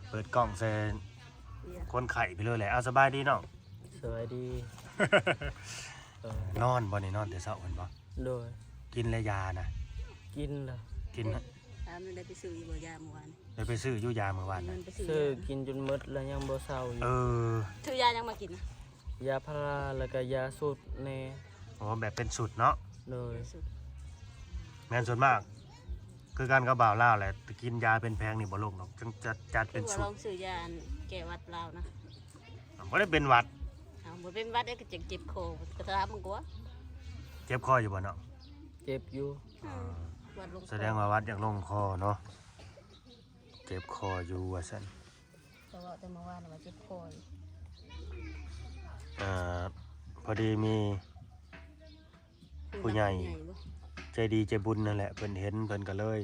ເປີດກ້ອງໃສ່ຄົນໄຂ້ໄປເລີຍແຫຼະ. ເອົາ ສະບາຍດີນ້ອງ. ສະບາຍດີ. ເອີ ນອນບໍ່ນີ້? ນອນແຕ່ເຊົ້າພຸ້ນບໍ່? ໂດຍ. ກິນແລ້ວຢານະ? ກິນລະ. ກິນ. ຖາມໄດ້ໄປຊື້ຢູ່ບໍ່ຢາມື້ວານ? ໄດ້ໄປຊື້ຢູ່ຢາມື້ວານນະ? ໄປຊື້ ຊື້ກິນຈົນໝົດແລ້ວຍັງບໍ່ເຊົາຢູ່. ເອີ ຊື້ຢາຫຍັງມາກິນນະ? ຢາພາລາ ແລ້ວກະຢາສູດແດ່. ອໍ ແບບເປັນຊຸດເນາະ? ໂດຍ. ແມ່ນ ສ່ວນມາກຄືກັນກັບບ່າວລາວແຫຼະ ກິນຢາເປັນແຜງນີ້ບໍ່ລົງດອກ ຈັ່ງຈັດ ຈັດເປັນຊຸດ. ຄືວ່າລອງຊື້ຢາອັນແກ້ຫວັດລາວນະ. ບໍ່ໄດ້ເປັນຫວັດ. ເອົ້າ ບໍ່ເປັນຫວັດເດ້ ກະເຈັບ ເຈັບຄໍ ກະຖາມມັນກວ່າ. ເຈັບຄໍຢູ່ບໍ່ນ້ອງ? ເຈັບຢູ່. ອືມ ຫວັດລົງຄໍ. ສະແດງວ່າຫວັດຢາກລົງຄໍເນາະ. ເຈັບຄໍຢູ່ວ່າຊັ້ນ. ເຂົາເວົ້າແຕ່ມື້ວານວ່າເຈັບຄໍຢູ່. ອ່າ ພໍດີມີຜູ້ໃຫຍ່ ຜູ້ຫຼັກຜູ້ໃຫຍ່ບໍ່ ໃຈດີໃຈບຸນນັ້ນແຫຼະ ເພິ່ນເຫັນ ເພິ່ນກະເລີຍ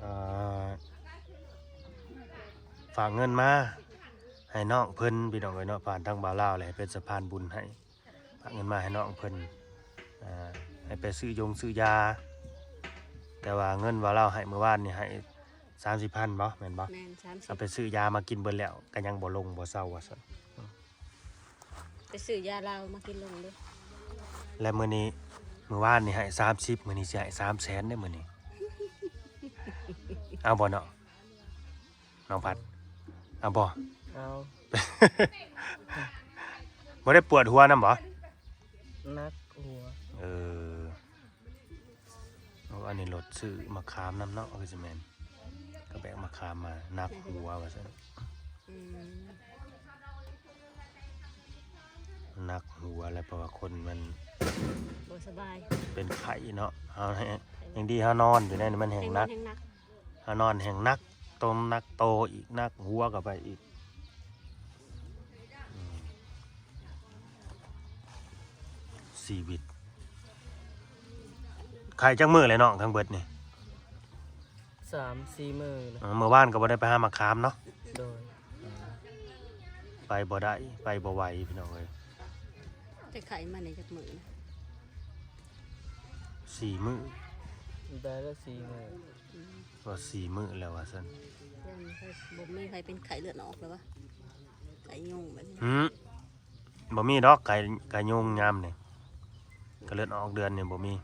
ອ່າ ຝາກເງິນມາໃຫ້ນ້ອງເພິ່ນ ພີ່ນ້ອງເອີຍເນາະ ຜ່ານທາງບ່າວລາວແຫຼະ ໃຫ້ເປັນສະພານບຸນໃຫ້. ຝາກເງິນມາໃຫ້ນ້ອງເພິ່ນ ອ່າ ໃຫ້ໄປຊື້ຢົງຊື້ຢາ ແຕ່ວ່າເງິນວ່າລາວໃຫ້ມື້ວານນີ້ໃຫ້ສາມສິບພັນບໍ່ ແມ່ນບໍ່? ແມ່ນ ສາມສິບ. ເອົາໄປຊື້ຢາມາກິນເບິດແລ້ວ ກະຍັງບໍ່ລົງບໍ່ເຊົາວ່າຊັ້ນ. ໄປຊື້ຢາລາວມາກິນລົງເດີ້. ແລະມື້ນີ້ ມື້ວານນີ້ໃຫ້ສາມສິບ ມື້ນີ້ຊິໃຫ້ສາມແສນເດ້ມື້ນີ້. ເອົາບໍ່ເນາະ? ນ້ອງພັດ ເອົາບໍ່? ເອົາ. ບໍ່ໄດ້ປວດຫົວນຳບໍ່? ໜັກຫົວ. ເອີ ໂອ້ ອັນນີ້ລົດຊື້ໝາກຂາມນຳເນາະ ຄືຊິແມ່ນ ກະແບກໝາກຂາມມາ ໜັກຫົວວ່າຊັ້ນ. ອືມ ໜັກຫົວແຫຼະ ເພາະວ່າຄົນມັນບໍ່ສະບາຍ ເປັນໄຂ້ເນາະ. ເຮົາແຮງ ຍັງດີເຮົານອນຢູ່ໃນນີ້ ມັນແຮງໜັກ ແຮງນອນແຮງໜັກ. ເຮົານອນແຮງໜັກ ໂຕໜັກໂຕອີກ ໜັກຫົວເຂົ້າໄປອີກ. ອືມ ຊີວິດ ໄຂ້ຈັກມື້ແລ້ວນ້ອງ ທັງເບິດນີ້? ສາມສີ່ມື້ແລ້ວ. ເອີ ມື້ວານກະບໍ່ໄດ້ໄປຫາໝາກຂາມເນາະ? ໂດຍ. ໄປບໍ່ໄດ້ ໄປບໍ່ໄຫວ ພີ່ນ້ອງເອີຍ. ແຕ່ໄຂ້ມານີ້ຈັກມື້ນະ? ສີ່ມື້. ໄດ້ແລ້ວສີ່ມື້. ອືມ ວ່າສີ່ມື້ແລ້ວວ່າຊັ້ນ. ບໍ່ມີໃຜເປັນໄຂ້ເລືອດອອກແລ້ວວະ? ໄຂ້ຍຸງແບບນີ້. ຫື ບໍ່ມີດອກ ໄຂ້ ໄຂ້ຍຸງຍາມນີ້ ໄຂ້ເລືອດອອກເດືອນນີ້ບໍ່ມີ.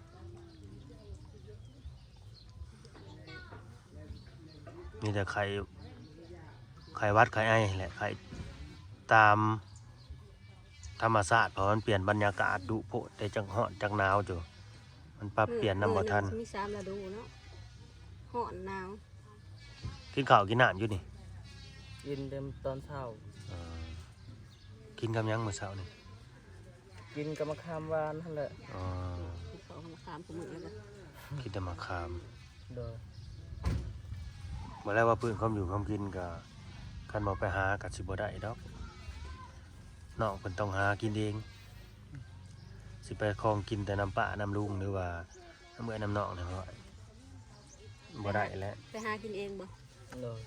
ມີແຕ່ໄຂ້ ໄຂ້ຫວັດໄຂ້ໄອແຫຼະ ໄຂ້ຕາມ ທຳມະຊາດ ເພາະມັນປ່ຽນບັນຍາກາດດຸໂພດ ແຕ່ຈັກຮ້ອນຈັກໜາວຢູ່ ມັນປັບປ່ຽນນຳບໍ່ທັນ. ມີສາມລະດູເນາະ ຮ້ອນ ໜາວ. ກິນເຂົ້າກິນນ້ຳຢູ່ນີ້? ກິນແຕ່ຕອນເຊົ້າ. ເອີ ກິນກັບຫຍັງມື້ເຊົ້ານີ້? ກິນກັບໝາກຂາມຫວານຫັ້ນແຫຼະ. ອໍ ກິນເຂົ້າກັບໝາກຂາມ ກິນແຕ່ໝາກຂາມ. ໂດຍ. ບໍ່ແລ້ວວ່າພື້ນຄວາມຢູ່ຄວາມກິນກະ ຄັນບໍ່ໄປຫາກະຊິບໍ່ໄດ້ດອກ ນ້ອງເພິ່ນຕ້ອງຫາກິນເອງ. ຊິໄປຄອງກິນແຕ່ນຳປ້ານຳລຸງ ຫຼືວ່ານຳເອື້ອຍນຳນ້ອງນີ້ ບໍ່ໄດ້ແຫຼະ. ໄປຫາກິນເອງບໍ່? ໂດຍ.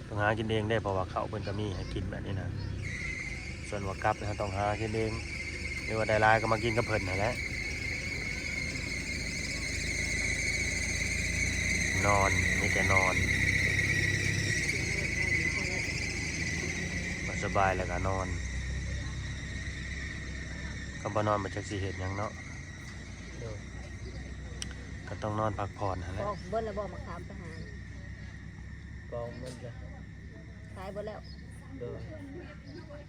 ຕ້ອງຫາກິນເອງເດ້ ເພາະວ່າເຂົ້າເພິ່ນກະມີໃຫ້ກິນແບບນີ້ນະ. ສ່ວນວ່າກັບນີ້ເຮົາຕ້ອງຫາກິນເອງ ຫຼືວ່າໄດ້ຫຼາຍກະມາກິນກັບເພິ່ນຫັ້ນແຫຼະ. ນອນ ມີແຕ່ນອນ ບໍ່ສະບາຍແລ້ວກະນອນ. ຄັນບໍ່ນອນບໍ່ຈັກຊິເຮັດຫຍັງເນາະ. ໂດຍ. ກະຕ້ອງນອນພັກຜ່ອນຫັ້ນແຫຼະ. ປອກເບິດແລ້ວບໍ່ ໝາກຂາມໄປຫາ? ປອກເບິດແລ້ວ. ຂາຍເບິດແລ້ວ? ໂດຍ.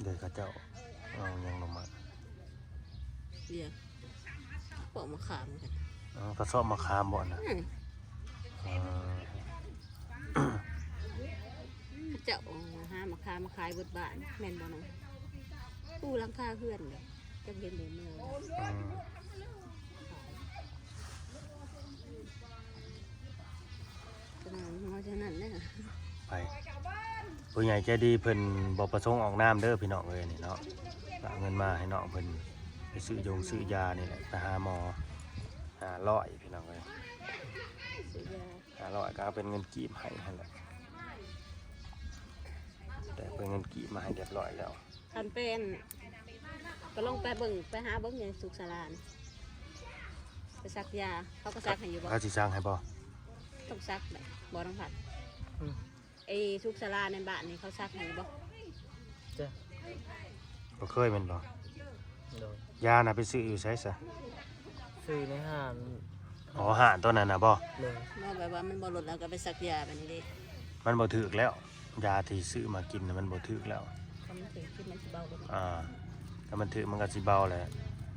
ໂດຍ ເຂົາເຈົ້າເອົາຫຍັງລົງມາ? ເບຍ ພວກມະຂາມກັນ. ອໍ ກະຊອບມະຂາມບໍ່ນະ? ອືມ. ອໍ ເຂົາເຈົ້າຫາມະຂາມມາຂາຍເບິດບ້ານ ແມ່ນບໍ່ນ້ອງ? ປູຫຼັງຄາເຮືອນເດ ຈັກເຫັນບໍ່ເມືອງ. ອືມ. ໄປ ຜູ້ໃຫຍ່ໃຈດີເພິ່ນບໍ່ປະສົງອອກນາມເດີພີ່ນ້ອງເອີຍນີ້ເນາະ. ຝາກເງິນມາໃຫ້ນ້ອງເພິ່ນໄປຊື້ຢົງຊື້ຢານີ້ແຫຼະ ໄປຫາໝໍ ຫ້າຮ້ອຍ ພີ່ນ້ອງເອີຍ. ຫ້າຮ້ອຍກະເອົາເປັນເງິນກີບໃຫ້ຫັ້ນແຫຼະ. ແຕ່ ເພິ່ນເງິນກີບມາໃຫ້ຮຽບຮ້ອຍແລ້ວ. ຄັນເປັນ ກໍລອງໄປເບິ່ງ ໄປຫາເບິ່ງຢູ່ສຸກສາລານີ້ ໄປສັກຢາ ເຂົາກໍສັກໃຫ້ຢູ່ບໍ່? ເຂົາຊິສັກໃຫ້ບໍ່? ຕ້ອງສັກແຫຼະ ບໍ່ ນ້ອງພັດ? ອືມ ໄອ້ສຸກສາລາໃນບ້ານນີ້ ເຂົາສັກໃຫ້ຢູ່ບໍ່? ຈ້ະ ບໍ່ເຄີຍແມ່ນບໍ່? ໂດຍ. ຢານະໄປຊື້ຢູ່ໃສຊະ? ຊື້ໃນຮ້ານ. ອໍ ຮ້ານໂຕນັ້ນນະບໍ່? ໂດຍ. ເນາະ ແບບວ່າມັນບໍ່ລົດ ແລ້ວກໍໄປສັກຢາແບບນີ້ເດ້. ມັນບໍ່ຖືກແລ້ວ ຢາທີ່ຊື້ມາກິນນະ ມັນບໍ່ຖືກແລ້ວ. ຄັນມັນຖືກ ຄືມັນຊິເບົາລົດ. ອ່າ ຖ້າມັນຖືກມັນກໍຊິເບົາແຫຼະ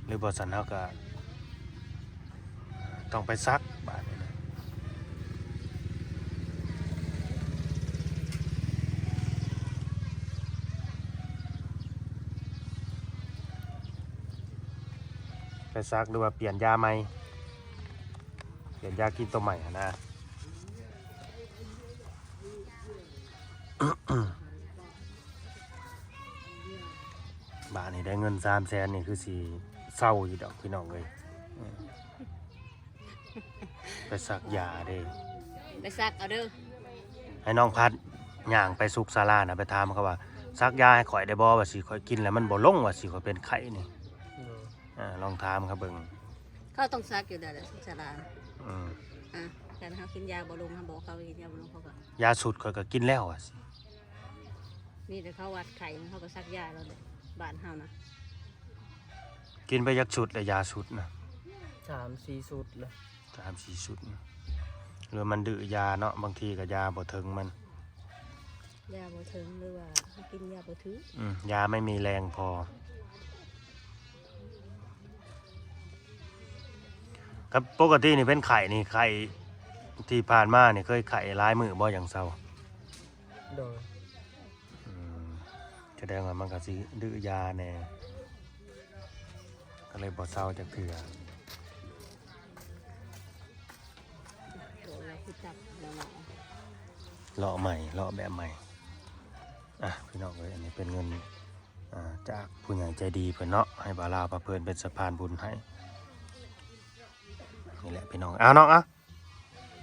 ຫຼືບໍ່ຊັ້ນເຮົາກໍຕ້ອງໄປສັກບາດນີ້ນະ. ໄປສັກ ຫຼືວ່າປ່ຽນຢາໃໝ່ ປ່ຽນຢາກິນໂຕໃໝ່ຫັ້ນນະ. ບາດນີ້ໄດ້ເງິນສາມແສນນີ້ ຄືຊິເຊົາຢູ່ດອກພີ່ນ້ອງເອີຍ. ໄປສັກຢາເດ້ ໄປສັກເອົາເດີ. ໃຫ້ນ້ອງພັດຍ່າງໄປສຸກສາລານະ ໄປຖາມເຂົາວ່າ ສັກຢາໃຫ້ຂ້ອຍໄດ້ບໍ່ ວ່າຊິຂ້ອຍກິນແລ້ວມັນບໍ່ລົງ ວ່າຊິຂ້ອຍເປັນໄຂ້ນີ້. ໂດຍ. ອ່າ ລອງຖາມເຂົາເບິ່ງ. ເຂົາຕ້ອງສັກຢູ່ແລ້ວແຫຼະ ສຸກສາລາ. ອືມ ອ່າ ຄັນເຮົາກິນຢາບໍ່ລົງ ເຮົາບອກເຂົາວ່າກິນຢາບໍ່ລົງ ເຂົາກໍ ຢາຊຸດຂ້ອຍກໍກິນແລ້ວ ວ່າຊິ. ມີແຕ່ເຂົາວັດໄຂ້ ເຂົາກໍສັກຢາແລ້ວແຫຼະ ບ້ານເຮົານະ. ກິນໄປຈັກຊຸດແລ້ວ ຢາຊຸດນະ? ສາມສີ່ຊຸດແລ້ວ. ສາມສີ່ຊຸດ ຫຼືວ່າມັນດື້ຢາເນາະ ບາງທີກໍຢາບໍ່ເຖິງມັນ ຢາບໍ່ເຖິງ ຫຼືວ່າເຮົາກິນຢາບໍ່ຖືກ. ອືມ ຢາໄມ່ມີແຮງພໍ. ກັບປົກກະຕິນີ້ເປັນໄຂ້ນີ້ ໄຂ້ທີ່ຜ່ານມານີ້ເຄີຍໄຂ້ຫຼາຍມື້ບໍ່ ຈັ່ງເຊົາ? ໂດຍ. ອືມ ສະແດງວ່າມັນກໍຊິດື້ຢາແດ່ ກໍເລີຍບໍ່ເຊົາຈັກເທື່ອ. ເລາະໃໝ່ ເລາະແບບໃໝ່. ອ່ະ ພີ່ນ້ອງເອີຍ ອັນນີ້ເປັນເງິນ ອ່າ ຈາກຜູ້ໃຫຍ່ໃຈດີເພິ່ນເນາະ ໃຫ້ບ່າວລາວພາເພີນເປັນສະພານບຸນໃຫ້ ນີ້ແຫຼະພີ່ນ້ອງ. ເອົານ້ອງ ເອົາ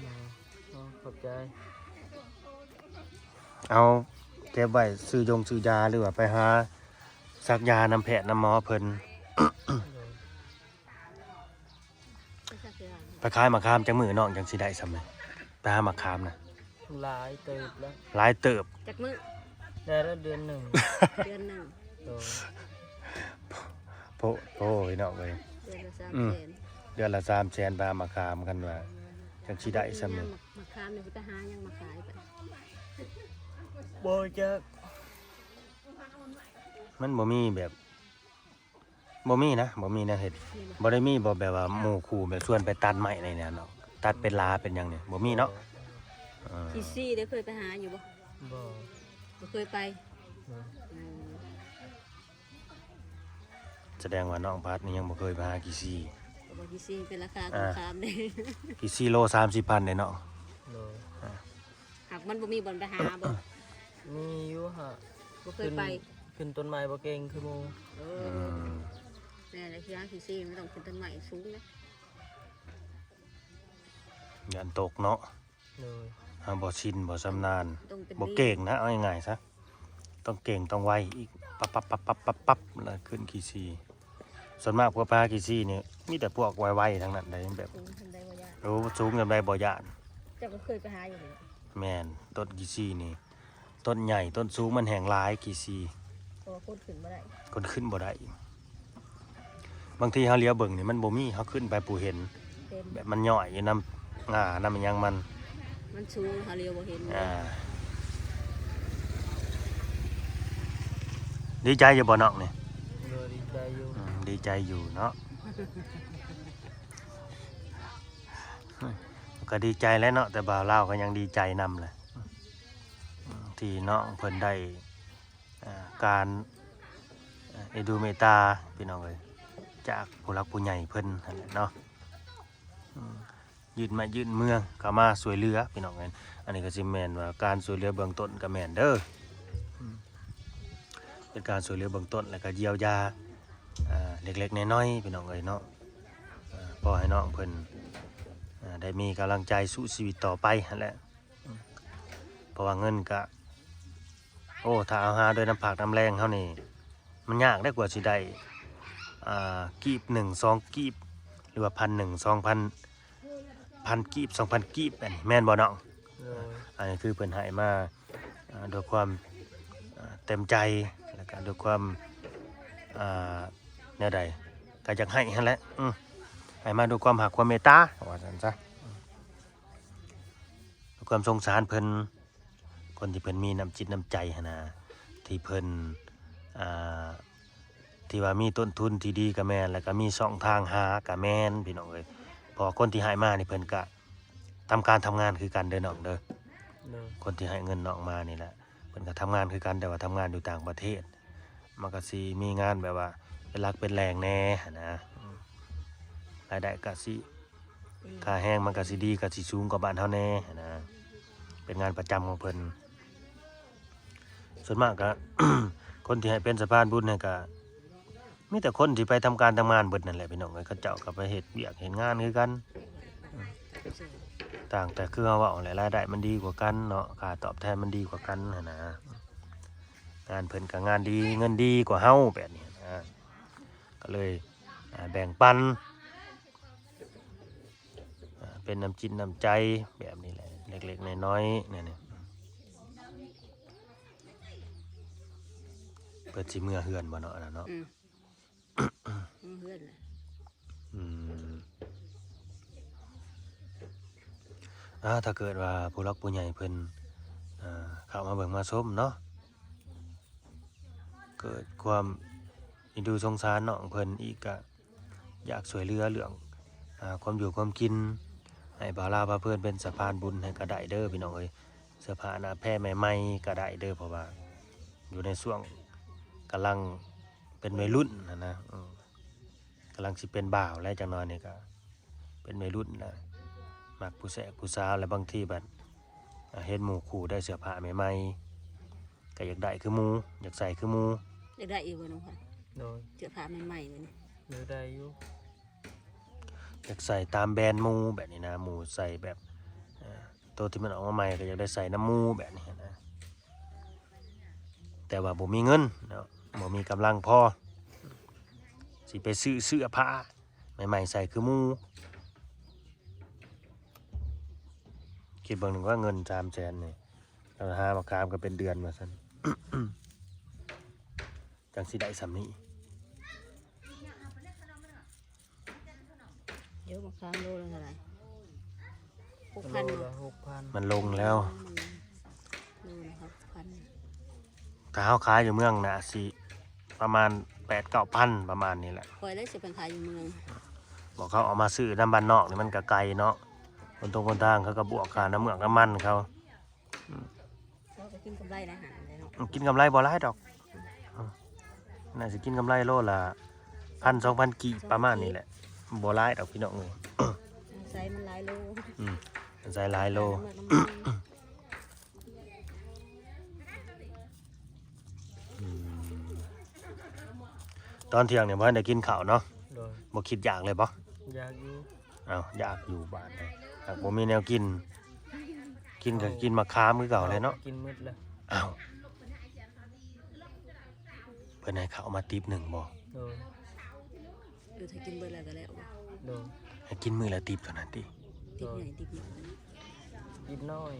ໂດຍ ຂອບໃຈ. ເອົາເກັບໄວ້ຊື້ຢົງຊື້ຢາ ຫຼືວ່າໄປຫາສັກຢານຳແພດນຳໝໍເພິ່ນ. ໂດຍ. ໄປຂາຍໝາກຂາມຈັກມື້ນ້ອງຈັ່ງຊິໄດ້ຊ່ຳນີ້? ໄປຫາໝາກຂາມນະ ຫຼາຍເຕີບແລ້ວ. ຫຼາຍເຕີບ. ຈັກມື້? ໄດ້ແລ້ວເດືອນໜຶ່ງ. ເດືອນໜຶ່ງ. ໂດຍ. ໂພດ ໂພດ ພີ່ນ້ອງເອີຍ ເດືອນລະສາມແສນ. ອືມ ເດືອນລະສາມແສນ ໄປຫາໝາກຂາມ ຄັນວ່າຈັ່ງຊິໄດ້ຊ່ຳນີ້. ໝາກ ໝາກຂາມນີ້ໄປຫາຫຍັງມາຂາຍ? ບໍ່ຈັກ. ມັນບໍ່ມີແບບ ບໍ່ມີນະ ບໍ່ມີແນວເຮັດ. ບໍ່ໄດ້ມີບໍ່ ແບບວ່າໝູ່ຄູ່ແບບຊວນໄປຕັດໄມ້ໃນນັ້ນເນາະ ຕັດເປັນລາເປັນຫຍັງນີ້ ບໍ່ມີເນາະ. ເອີ ຂີ້ຊີ້ໄດ້ເຄີຍໄປຫາຢູ່ບໍ່? ບໍ່ ບໍ່ເຄີຍໄປ. ອືມ ອືມ ສະແດງວ່ານ້ອງພັດນີ້ຍັງບໍ່ເຄີຍໄປຫາຂີ້ຊີ້. ບໍ່ ຂີ້ຊີ້ເປັນລາຄາ ອ່າ ສົງຄາມເດ້. ຂີ້ຊີ້ໂລສາມສິບພັນເດ້ເນາະ. ໂດຍ. ອ່າ ຫາກມັນບໍ່ມີບ່ອນໄປຫາບໍ່? ມີຢູ່ຫາ ບໍ່ເຄີຍໄປ. ຂຶ້ນ ຂຶ້ນຕົ້ນໄມ້ບໍ່ເກັ່ງຄືໝູ່. ເອີ ອືມ ແມ່ນແຫຼະ ຂີ້ຮ້ານຂີ້ຊີ້ມັນຕ້ອງຂຶ້ນຕົ້ນໄມ້ສູງເດ້ ຢ້ານຕົກເນາະ. ໂດຍ. ເຮົາບໍ່ຊິນ ບໍ່ຊຳນານ ຕ້ອງເປັນ ບໍ່ເກັ່ງນະ ເອົາງ່າຍໆຊະ ຕ້ອງເກັ່ງ ຕ້ອງໄວອີກ ປັບໆໆໆ ແລ້ວຂຶ້ນຂີ້ຊີ້. ສ່ວນມາກພວກໄປຫາຂີ້ຊີ້ນີ້ ມີແຕ່ພວກໄວໆທັງນັ້ນເດ້ ແບບ ສູງສ່ຳໃດບໍ່ຢ້ານ. ໂອ້ ສູງສ່ຳໃດບໍ່ຢ້ານ. ເຈົ້າກໍເຄີຍໄປຫາຢູ່ນີ້. ແມ່ນ ຕົ້ນຂີ້ຊີ້ນີ້ ຕົ້ນໃຫຍ່ ຕົ້ນສູງ ມັນແຮງຫຼາຍຂີ້ຊີ້. ເພາະວ່າຄົນຂຶ້ນບໍ່ໄດ້ ຄົນຂຶ້ນບໍ່ໄດ້. ບາງທີເຮົາຫຼຽວເບິ່ງນີ້ມັນບໍ່ມີ ເຮົາຂຶ້ນໄປບໍ່ເຫັນ ເຫັນ ແບບມັນຍ້ອຍຢູ່ນຳງ່ານຳອີ່ຫຍັງມັນ ມັນສູງ ເຮົາຫຼຽວບໍ່ເຫັນ. ອ່າ ດີໃຈຢູ່ບໍ່ນ້ອງນີ້? ໂດຍ ດີໃຈຢູ່. ອືມ ດີໃຈຢູ່ເນາະ. ກໍດີໃຈແຫຼະເນາະ ແຕ່ບ່າວລາວກໍຍັງດີໃຈນຳແຫຼະ ອືມ ທີ່ນ້ອງເພິ່ນໄດ້ ອ່າ ການ ອ່າ ເອັນດູເມດຕາ ພີ່ນ້ອງເອີຍ ຈາກຜູ້ຫຼັກຜູ້ໃຫຍ່ເພິ່ນຫັ້ນແຫຼະເນາະ. ອືມ ຍື່ນໄມ້ຍື່ນມືເຂົ້າມາຊ່ວຍເຫຼືອ ພີ່ນ້ອງເອີຍ. ອັນນີ້ກໍຊິແມ່ນວ່າການຊ່ວຍເຫຼືອເບື້ອງຕົ້ນກໍແມ່ນເດີ ອືມ ເປັນການຊ່ວຍເຫຼືອເບື້ອງຕົ້ນ ແລ້ວກໍຢຽວຢາ ອ່າ ເລັກໆນ້ອຍໆ ພີ່ນ້ອງເອີຍເນາະ. ອ່າ ພໍໃຫ້ນ້ອງເພິ່ນ ອ່າ ໄດ້ມີກຳລັງໃຈສູ້ຊີວິດຕໍ່ໄປຫັ້ນແຫຼະ. ເພາະວ່າເງິນກະ ໂອ້ ຖ້າເຮົາຫາດ້ວຍນ້ຳພັກນ້ຳແຮງເຮົານີ້ ມັນຍາກເດ້ ກວ່າຊິໄດ້ ອ່າ ກີບໜຶ່ງ ສອງກີບ ຫຼືວ່າພັນໜຶ່ງ ສອງພັນ ພັນກີບ ສອງພັນກີບ ອັນນີ້ແມ່ນບໍ່ນ້ອງ? ໂດຍ ອັນນີ້ຄືເພິ່ນໃຫ້ມາ ອ່າ ດ້ວຍຄວາມ ອ່າ ເຕັມໃຈ ແລ້ວກໍດ້ວຍຄວາມ ອ່າ ແນວໃດ ກໍຢາກໃຫ້ຫັ້ນແຫຼະ ອື ໃຫ້ມາດ້ວຍຄວາມຮັກຄວາມເມດຕາ ວ່າຊັ້ນຊະ ດ້ວຍຄວາມສົງສານເພິ່ນ ຄົນທີ່ເພິ່ນມີນ້ຳຈິດນ້ຳໃຈຫັ້ນນະ ທີ່ເພິ່ນ ອ່າ ທີ່ວ່າມີຕົ້ນທຶນທີ່ດີກໍແມ່ນ ແລ້ວກໍມີຊ່ອງທາງຫາກໍແມ່ນ ພີ່ນ້ອງເອີຍ ເພາະວ່າຄົນທີ່ໃຫ້ມານີ້ເພິ່ນກໍທຳການທຳງານຄືກັນເດີນ້ອງເດີ ໂດຍ ຄົນທີ່ໃຫ້ເງິນນ້ອງມານີ້ແຫຼະ ເພິ່ນກໍທຳງານຄືກັນ ແຕ່ວ່າທຳງານຢູ່ຕ່າງປະເທດ ມັນກໍຊິມີງານແບບວ່າເປັນຫຼັກເປັນແຫຼ່ງແດ່ຫັ້ນນະ ອືມ ລາຍໄດ້ກໍຊິ ອືມ ຄ່າແຮງມັນກໍຊິດີ ກໍຊິສູງກວ່າບ້ານເຮົາແດ່ຫັ້ນນະ ເປັນງານປະຈຳຂອງເພິ່ນ. ສ່ວນມາກກໍ ຄົນທີ່ໃຫ້ເປັນສະພານບຸນນີ້ກໍ ມີແຕ່ຄົນທີ່ໄປທຳການທຳງານເບິດນັ້ນແຫຼະ ພີ່ນ້ອງເອີຍ ເຂົາເຈົ້າກໍໄປເຮັດວຽກເຮັດງານຄືກັນ ຕ່າງແຕ່ຄືເຮົາເວົ້າແຫຼະ ລາຍໄດ້ມັນດີກວ່າກັນເນາະ ຄ່າຕອບແທນມັນດີກວ່າກັນຫັ້ນນະ ງານເພິ່ນກໍງານດີ ເງິນດີກວ່າເຮົາແບບນີ້ນະ ກໍເລີຍ ອ່າ ແບ່ງປັນ ອ່າ ເປັນນ້ຳຈິດນ້ຳໃຈແບບນີ້ແຫຼະ ເລັກໆນ້ອຍໆ ແນວນີ້ ເພິ່ນຊິເມືອເຮືອນບໍ່ເນາະ ອັນນັ້ນເນາະ? ອືມ ເມືອເຮືອນແຫຼະ ອືມ ອ່າ ຖ້າເກີດວ່າຜູ້ຫຼັກຜູ້ໃຫຍ່ເພິ່ນ ອ່າ ເຂົ້າມາເບິ່ງມາຊົມເນາະ ເກີດຄວາມເອັນດູສົງສານນ້ອງເພິ່ນອີກ ກະຢາກຊ່ວຍເຫຼືອເລື່ອງ ອ່າ ຄວາມຢູ່ຄວາມກິນ ໃຫ້ບ່າວລາວພາເພີນເປັນສະພານບຸນໃຫ້ກໍໄດ້ເດີພີ່ນ້ອງເອີຍ ເສື້ອຜ້າໜ້າແພໃໝ່ໆກໍໄດ້ເດີ ເພາະວ່າຢູ່ໃນຊ່ວງກຳລັງເປັນໄວລຸ້ນຫັ້ນນະ ເອີ ກຳລັງຊິເປັນບ່າວແລ້ວ ຈັກໜ້ອຍນີ້ກໍ ເປັນໄວລຸ້ນແລ້ວ ມັກຜູ້ແຊກຜູ້ສາວ ແລ້ວບາງທີບັດ ອ່າ ເຫັນໝູ່ຄູ່ໄດ້ເສື້ອຜ້າໃໝ່ໆ ກໍຢາກໄດ້ຄືໝູ່ ຢາກໃສ່ຄືໝູ່ ຢາກໄດ້ອີກບໍ່ນ້ອງຂວັນ? ໂດຍ ເສື້ອຜ້າໃໝ່ໆ ບັດນີ້ ໂດຍ ໄດ້ຢູ່ ຢາກໃສ່ຕາມແບຣນໝູ່ແບບນີ້ນະ ໝູ່ໃສ່ແບບ ເອີ ໂຕທີ່ມັນອອກມາໃໝ່ກໍຢາກໄດ້ໃສ່ນຳໝູ່ແບບນີ້ນະ ແຕ່ວ່າບໍ່ມີເງິນເນາະ ບໍ່ມີກຳລັງພໍ ຊິໄປຊື້ເສື້ອຜ້າ ໃໝ່ໆໃສ່ຄືໝູ່ ຄິດເບິ່ງໜຶ່ງວ່າເງິນສາມແສນນີ້ ເຮົາຫາມາຂາມກໍເປັນເດືອນວ່າຊັ້ນ ຈັ່ງຊິໄດ້ສ່ຳນີ້ ດຽວມາຂາມໂລລະເທົ່າໃດ? ຫົກພັນ ໂລລະຫົກພັນ ມັນລົງແລ້ວ ອືມ ໂລລະຫົກພັນ ຖ້າເຮົາຂາຍຢູ່ເມືອງນະ ຊິປະມານແປດເກົ້າພັນ ປະມານນີ້ແຫຼະ ຂ້ອຍໄດ້ຊິໄປຂາຍຢູ່ເມືອງ ບອກເຂົາເອົາມາຊື້ນຳບ້ານນອກນີ້ ມັນກະໄກເນາະ ຫົນຕົງຫົນທາງ ເຂົາກໍບວກຄ່ານ້ຳເມືອກນ້ຳມັນເຂົາ ອືມ ເຮົາກໍກິນກຳໄລຫຼາຍຫັ້ນແຫຼະເນາະ ກິນກຳໄລບໍ່ຫຼາຍດອກ ອືມ ໜ້າຊິກິນກຳໄລໂລລະພັນ ສອງພັນກີບ ປະມານນີ້ແຫຼະ ບໍ່ຫຼາຍດອກພີ່ນ້ອງເອີຍ ໃສ່ມັນຫຼາຍໂລ ອືມ ໃສ່ຫຼາຍໂລ ນ້ຳເມືອກນ້ຳມັນ ອືມ ຕອນທ່ຽງນີ້ບໍ່ທັນໄດ້ກິນເຂົ້າເນາະ ໂດຍ ບໍ່ຄິດຢາກເລີຍບໍ່? ຢາກຢູ່ ອ້າວ ຢາກຢູ່ບາດນີ້ ຫາກບໍ່ມີແນວກິນ ກິນກໍກິນໝາກຂາມຄືເກົ່າແຫຼະເນາະ ກິນໝົດແລ້ວ ອ້າວ ເພິ່ນໃຫ້ເຂົ້າມາຕິບໜຶ່ງບໍ່? ໂດຍ ເອີ ຖ້າກິນເບິດແລ້ວກໍແລ້ວບໍ່? ໂດຍ ໃຫ້ກິນມື້ລະຕິບເທົ່ານັ້ນຕິ? ຕິບໃຫຍ່ຕິບນ້ອຍ ຕິບນ້ອຍ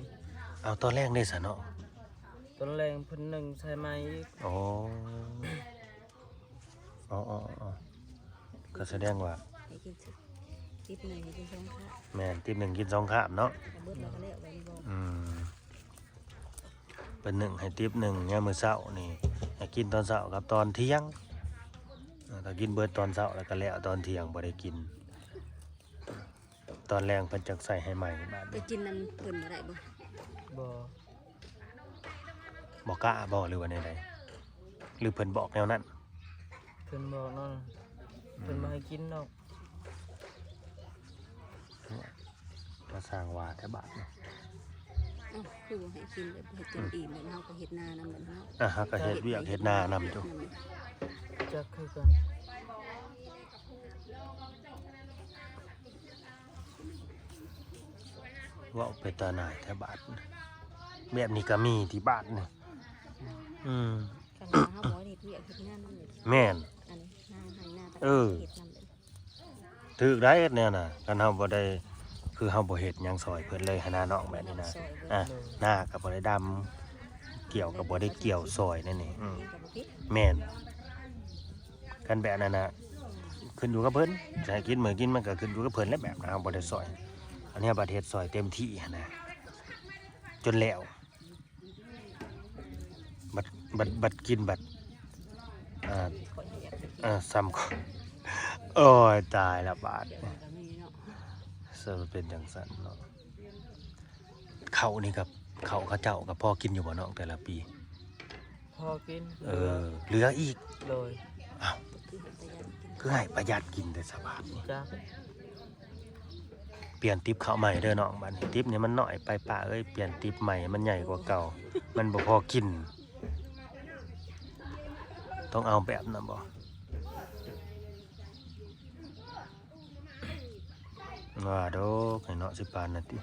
ເອົາ ຕອນແລງເດ້ຊະເນາະ? ຕອນແລງເພິ່ນໜຶ້ງໃສ່ໃໝ່ອີກ ໂອ້ ອໍໆໆ ກໍສະແດງວ່າ ໃຫ້ກິນຕິບໜຶ່ງໃຫ້ກິນສອງຄາບ ແມ່ນ ຕິບໜຶ່ງກິນສອງຄາບເນາະ ເບິດແລ້ວກໍແລ້ວ ອືມ ເພິ່ນໜຶ້ງໃຫ້ຕິບໜຶ່ງຍາມມື້ເຊົ້ານີ້ ໃຫ້ກິນຕອນເຊົ້າກັບຕອນທ່ຽງ ຖ້າກິນເບິດຕອນເຊົ້າແລ້ວກໍແລ້ວ ຕອນທ່ຽງບໍ່ໄດ້ກິນ ຕອນແລງເພິ່ນຈັກໃສ່ໃຫ້ໃໝ່ບາດນີ້ ໄປກິນນຳເພິ່ນບໍ່ໄດ້ບໍ່? ບໍ່ ບໍ່ກ້າບໍ່ ຫຼືວ່າແນວໃດ? ຫຼືເພິ່ນບອກແນວນັ້ນ? ເພິ່ນບອກນັ້ນ ອືມ ເພິ່ນບໍ່ໃຫ້ກິນດອກ ມາສ້າງວ່າແທ້ບາດນີ້ ເອົ້າ ຄືບໍ່ໃຫ້ກິນ ແບບເຮັດຈົນອີ່ມ ແລ້ວເຮົາກໍເຮັດນານຳ ແລ້ວເນາະ ອ່າ ເຮົາກໍເຮັດວຽກເຮັດນານຳຢູ່ ຈັກຄືກັນ ເວົ້າເປັນຕາໜ່າຍແທ້ບາດ ແບບນີ້ກໍມີຕິບາດນີ້ ອືມ ຄັນວ່າເຮົາບໍ່ໄດ້ເຮັດວຽກເຮັດງານນຳນີ້ ແມ່ນ ອັນນີ້ນາໄຮ່ນາ ເອີ ເຮັດນຳເດ້ ຖືກໄດ໋ແນວນະ ຄັນເຮົາບໍ່ໄດ້ ຄືເຮົາບໍ່ເຮັດຫຍັງຊ່ອຍເພິ່ນເລີຍຫັ້ນນະ ນ້ອງ ແບບນີ້ນະ ນາກໍບໍ່ໄດ້ດຳ ກ່ຽວກໍບໍ່ໄດ້ກ່ຽວຊ່ອຍແນວນີ້ ອືມ ແມ່ນ ຄັນແບບນັ້ນນະ ຂຶ້ນຢູ່ກັບເພິ່ນ ຊິໃຫ້ກິນມື້ກິນ ມັນກໍຂຶ້ນຢູ່ກັບເພິ່ນແຫຼະ ແບບເຮົາບໍ່ໄດ້ຊ່ອຍ ອັນນີ້ບັດເຮັດຊ່ອຍເຕັມທີ່ຫັ້ນນະ ຈົນແລ້ວ ບັດ ບັດ ບັດກິນບັດ ອ່າ ເອີ ສ່ຳ ໂອ້ຍ ຕາຍລະບາດ ສະເປັນຈັ່ງຊັ້ນເນາະ ເຂົ້ານີ້ກັບ ເຂົ້າເຂົາເຈົ້າກໍພໍກິນຢູ່ບໍ່ນ້ອງ ແຕ່ລະປີ? ພໍກິນ ເອີ ເຫຼືອອີກ ໂດຍ ອ້າວ ຄືໃຫ້ປະຢັດກິນແຕ່ສະບາດນີ້ ຈ້າ ປ່ຽນຕິບເຂົ້າໃໝ່ເດີນ້ອງ ບາດນີ້ຕິບນີ້ມັນນ້ອຍໄປປ້າເອີຍ ປ່ຽນຕິບໃໝ່ໃຫ້ມັນໃຫຍ່ກວ່າເກົ່າ ມັນບໍ່ພໍກິນ ຕ້ອງເອົາແບບນັ້ນບໍ່? ວ່າດອກໃຫ້ເນາະ ຊິປານນັ້ນຕິ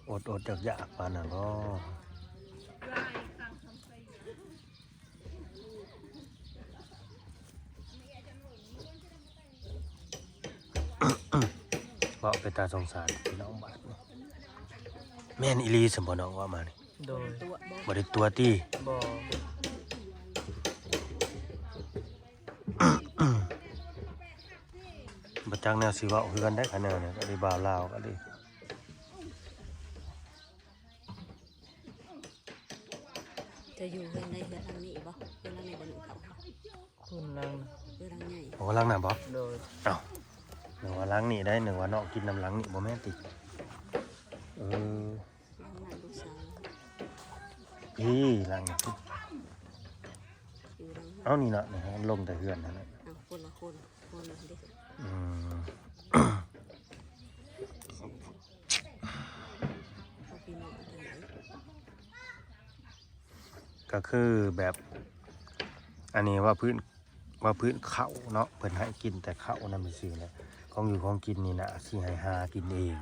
ອົດໆ ຢາກໆ ປານນັ້ນບໍ່? ເວົ້າເປັນຕາສົງສານພີ່ນ້ອງບາດນີ້ ແມ່ນອີ່ຫຼີຊັ້ນບໍ່ນ້ອງເວົ້າມານີ້? ໂດຍ ຕົວະບໍ່? ບໍ່ໄດ້ຕົວະຕິ? ບໍ່ ບໍ່ຈັກແນວຊິເວົ້າຄືກັນໄດ໋ ຄັນແນວນີ້ກໍດີ ບ່າວລາວກໍດີ. ເຈົ້າຢູ່ເຮືອນໃດ ເຮືອນຫຼັງນີ້ບໍ່? ເຮືອນຫຼັງນີ້ບໍ່ ໜຶ້ງເຂົ້າ ເຮືອນຫຼັງ ເຮືອນຫຼັງໃຫຍ່ ໂອ້ ຫຼັງນັ້ນບໍ່? ໂດຍ ເອົ້າ ນຶກວ່າຫຼັງນີ້ໄດ໋ ນຶກວ່ານ້ອງກິນນຳຫຼັງນີ້ ບໍ່ແມ່ນຕິ? ເອີ ຫຼັງນັ້ນລູກສາວ ພີ້ ຫຼັງນີ້ ຢູ່ຫຼັງ ເອົາ ນີ້ເນາະ ນີ້ ລົງແຕ່ເຮືອນຫັ້ນແຫຼະ ເອົ້າ ຄົນລະຄົນ ຄົນລະເດ້ ອືມ ກໍຄືແບບ ອັນນີ້ວ່າພື້ນ ວ່າພື້ນເຂົ້າເນາະ ເພິ່ນໃຫ້ກິນແຕ່ເຂົ້ານຳຊື່ໆແຫຼະ ຂອງຢູ່ຂອງກິນນີ້ນະ ຊິໃຫ້ຫາກິນເອງ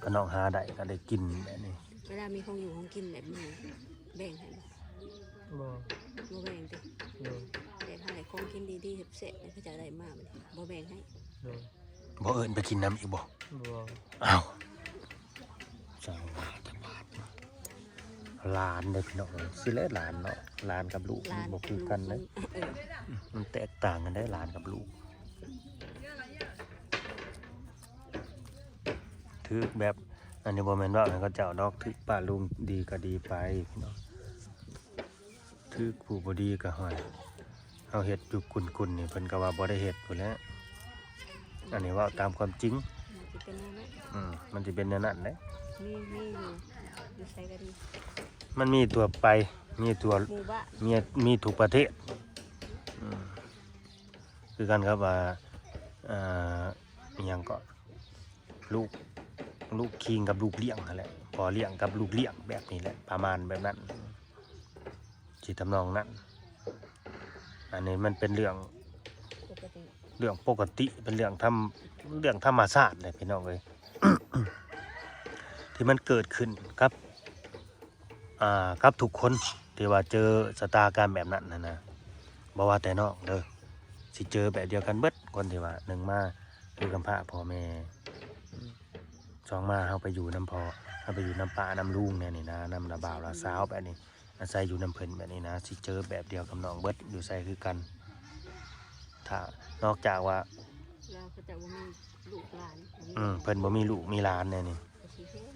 ຄັນນ້ອງຫາໄດ້ກໍໄດ້ກິນແບບນີ້ ເວລາມີຂອງຢູ່ຂອງກິນແບບນີ້ ແບ່ງໃຫ້ບໍ່? ບໍ່ ບໍ່ແບ່ງຕິ? ໂດຍ ແບບເຮົາໄດ້ຂອງກິນດີໆ ແຊບໆ ເຂົາເຈົ້າໄດ້ມາ ບໍ່ແບ່ງໃຫ້? ໂດຍ ບໍ່ເອີ້ນໄປກິນນຳອີກບໍ່? ບໍ່ ອ້າວ ຊ່າງວ່າແຕ່ບາດ ຫຼານເດ້ພີ່ນ້ອງເອີຍ ຊິແລະຫຼານເນາະ ຫຼານກັບລູກ ຫຼານ ມັນບໍ່ຄືກັນເດ້ ເອີ ມັນແຕກຕ່າງກັນເດ້ ຫຼານກັບລູກ ຖືກແບບ ອັນນີ້ບໍ່ແມ່ນເວົ້າໃຫ້ເຂົາເຈົ້າດອກ ຖືກປ້າລຸງດີກໍດີໄປພີ່ນ້ອງ ຖືກຜູ້ບໍ່ດີກໍຫ້ອຍ ເຮົາເຮັດຢູ່ກຸນໆນີ້ ເພິ່ນກໍວ່າບໍ່ໄດ້ເຮັດພຸ້ນແຫຼະ ອັນນີ້ເວົ້າຕາມຄວາມຈິງ ມັນຊິເປັນແນວນັ້ນ ອືມ ມັນຊິເປັນແນວນັ້ນເດ້ ມີ ມີຢູ່ ຢູ່ໃສກໍດີ ມັນມີທົ່ວໄປ ມີທົ່ວ ມີ ມີທຸກປະເທດ ອືມ ຄືກັນກັບວ່າ ເອີ ອີ່ຫຍັງເກາະ ລູກ ລູກຄີງກັບລູກລ້ຽງຫັ້ນແຫຼະ ພໍ່ລ້ຽງກັບລູກລ້ຽງ ແບບນີ້ແຫຼະ ປະມານແບບນັ້ນ ຊິທຳນອງນັ້ນ ອັນນີ້ມັນເປັນເລື່ອງ ປົກກະຕິ ເລື່ອງປົກກະຕິ ເປັນເລື່ອງທຳ ເລື່ອງທຳມະຊາດແຫຼະພີ່ນ້ອງເອີຍ ທີ່ມັນເກີດຂຶ້ນກັບ ອ່າ ກັບທຸກຄົນທີ່ວ່າເຈີຊະຕາການແບບນັ້ນຫັ້ນນະ ບໍ່ວ່າແຕ່ນ້ອງເດີ ຊິເຈີແບບດຽວກັນເບິດ ຄົນທີ່ວ່າ ໜຶ່ງມາ ຢູ່ກຳພ້າພໍ່ແມ່ ສອງມາ ເຮົາໄປຢູ່ນຳພໍ່ ເຮົາໄປຢູ່ນຳປ້ານຳລຸງແນວນີ້ນະ ນຳລະບ່າວລະສາວແບບນີ້ ອາໄສຢູ່ນຳເພິ່ນແບບນີ້ນະ ຊິເຈີແບບດຽວກັບນ້ອງເບິດ ຢູ່ໃສຄືກັນ ຖ້ານອກຈາກວ່າ ລາວເຂົາເຈົ້າບໍ່ມີລູກຫຼານ ອືມ ເພິ່ນບໍ່ມີລູກມີຫຼານແນວນີ້ ກໍຊິແພງ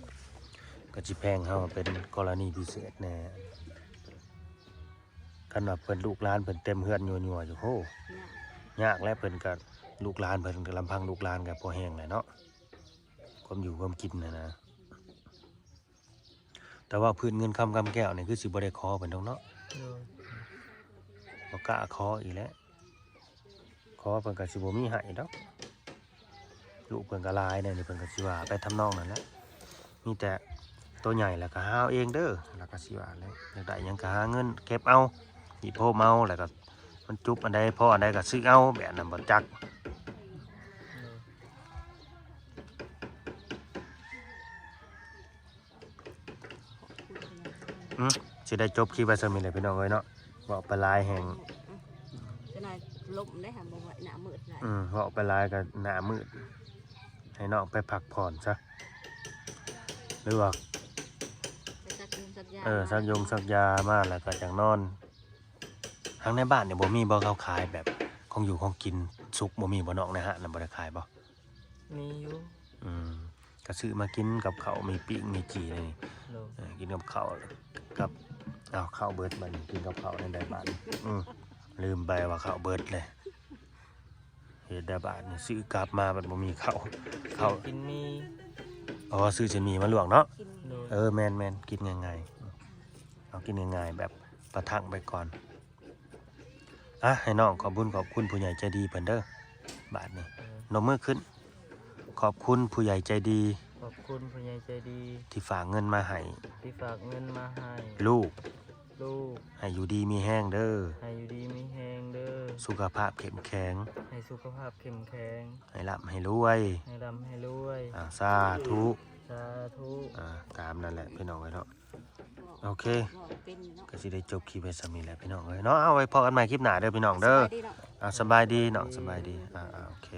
ກໍຊິແພງເຮົາເປັນກໍລະນີພິເສດແດ່ ຄັນວ່າເພິ່ນລູກຫຼານເພິ່ນເຕັມເຮືອນຍົວໆຢູ່ ໂຫ ຍາກ ຍາກແຫຼະ ເພິ່ນກໍ ລູກຫຼານເພິ່ນກໍ ລຳພັງລູກຫຼານກໍພໍແຮງແຫຼະເນາະ ຄວາມຢູ່ຄວາມກິນຫັ້ນນະ. ແຕ່ວ່າພື້ນເງິນຄຳກຳແກ້ວນີ້ຄືຊິບໍ່ໄດ້ຂໍເພິ່ນດອກເນາະ. ໂດຍ ບໍ່ກ້າຂໍອີກແຫຼະ ຂໍເພິ່ນກໍຊິບໍ່ມີໃຫ້ດອກ. ລູກເພິ່ນກໍຫຼາຍແດ່ນີ້ ເພິ່ນກໍຊິວ່າໄປທຳນອງນັ້ນແຫຼະ. ມີແຕ່ໂຕໃຫຍ່ແລ້ວກໍຫາເອົາເອງເດີ ແລ້ວກໍຊິວ່າແຫຼະ ຢາກໄດ້ຫຍັງກໍຫາເງິນເກັບເອົາ ຮີບໂຮມເອົາ ແລ້ວກໍມັນຈຸບອັນໃດພໍອັນໃດກໍຊື້ເອົາ ແບບນັ້ນບໍ່ຈັກ. ໂດຍ. ຂອບຄຸນ ອືມ ຊິໄດ້ຈົບຄລິບໄວ້ສ່ຳນີ້ແຫຼະພີ່ນ້ອງເອີຍເນາະ ເວົ້າໄປຫຼາຍແຮງ ຈະໜ້ອຍລົມໄດ້ຫາບໍ່ໄຫວ ໜ້າມືດຫຼາຍ ອືມ ເວົ້າໄປຫຼາຍກໍໜ້າມືດ ໃຫ້ນ້ອງໄປພັກຜ່ອນຊະ ຫຼືວ່າ ໄປສັກຢົງສັກຢາ ເອີ ມາ ສັກຢົງສັກຢາມາ ແລ້ວກໍຈັ່ງນອນ. ທາງໃນບ້ານນີ້ບໍ່ມີບໍ່ ເຂົາຂາຍແບບຂອງຢູ່ຂອງກິນສຸກ ບໍ່ມີບໍ່ ນ້ອງ? ໃນຮ້ານນະບໍ່ໄດ້ຂາຍບໍ່? ມີຢູ່ ອືມ ກໍຊື້ມາກິນກັບເຂົ້າ ມີປີ້ງມີຈີ່ນີ້ ໂດຍ ເອີ ກິນກັບເຂົ້າ ກັບ ເອົາ ເຂົ້າເບິດ ບັດນີ້ກິນກັບເຂົ້າແນວໃດບາດນີ້? ອືມ ລືມໄປວ່າເຂົ້າເບິດເລີຍ ເຮັດໄດ້ບາດນີ້ ຊື້ກັບມາບັດບໍ່ມີເຂົ້າ ເຂົ້າ ກິນໝີ່ ອໍ ຊື້ເສັ້ນໝີ່ມາລວກເນາະ ໂດຍ ເອີ ແມ່ນໆ ກິນງ່າຍໆ ເອົາ ກິນງ່າຍໆ ແບບປະທັງໄປກ່ອນ. ອ່ະ ໃຫ້ນ້ອງຂອບບຸນຂອບຄຸນຜູ້ໃຫຍ່ໃຈດີເພິ່ນເດີ ບາດນີ້ ເອີ ນົບມືຂຶ້ນ ຂອບຄຸນຜູ້ໃຫຍ່ໃຈດີ ຂອບຄຸນຜູ້ໃຫຍ່ໃຈດີ ທີ່ຝາກເງິນມາໃຫ້ ທີ່ຝາກເງິນມາໃຫ້ ລູກ ລູກ ໃຫ້ຢູ່ດີມີແຮງເດີ ໃຫ້ຢູ່ດີມີແຮງເດີ ສຸຂະພາບເຂັ້ມແຂງ ໃຫ້ສຸຂະພາບເຂັ້ມແຂງ ໃຫ້ລ່ຳໃຫ້ລວຍ ໃຫ້ລ່ຳໃຫ້ລວຍ ອ່າ ສາທຸ ສາທຸ ອ່າ ຕາມນັ້ນແຫຼະພີ່ນ້ອງເອີຍເນາະ. ໂອເຄ ເວົ້າເປັນເນາະ ກໍຊິໄດ້ຈົບຄລິບໄວ້ສ່ຳນີ້ແຫຼະພີ່ນ້ອງເອີຍເນາະ ເອົາ ໄວ້ພໍ້ກັນໃໝ່ຄລິບໜ້າເດີພີ່ນ້ອງເດີ ສະບາຍດີເນາະ ອ່າ ສະບາຍດີເນາະ ສະບາຍດີ ອ່າ ໂອເຄ.